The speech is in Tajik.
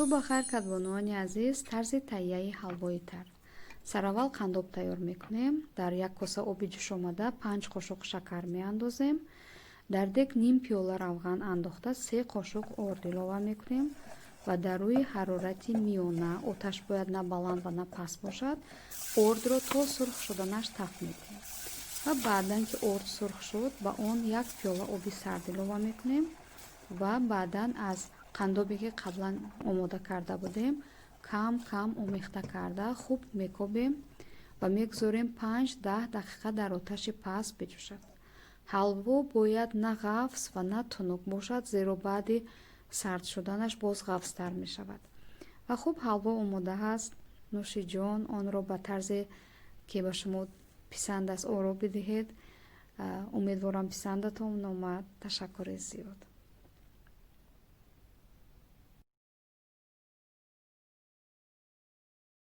Субҳ бахайр, кадбонуони азиз! Тарзи таҳияи ҳалвои тар. Сараввал қандоб тайёр мекунем. Дар як коса оби ҷӯшомада 5 қошуқ шакар меандозем. Дар дег ним пиёла равған андохта, 3 қошуқ орд илова мекунем ва дар рӯи ҳарорати миёна, оташ бояд на баланд ва на паст бошад, ордро то сурх шуданаш тафт медиҳем. Ва баъдан ки орд сурх шуд, ба он як пиёла оби сард илова мекунем ва баъдан аз қандобе, ки қаблан омода карда будем, кам кам омехта карда, хуб мекобем ва мегузорем 5-10 дақиқа дар оташи паст биҷӯшад. Ҳалво бояд на ғафз ва на тунук бошад, зеро баъди сард шуданаш боз ғафзтар мешавад. Ва хуб, ҳалво омода ҳаст. Нӯши ҷон, онро ба тарзе, ки ба шумо писанд аст, оро бидиҳед. Умедворам, писандатон омад. Ташаккури зиёд.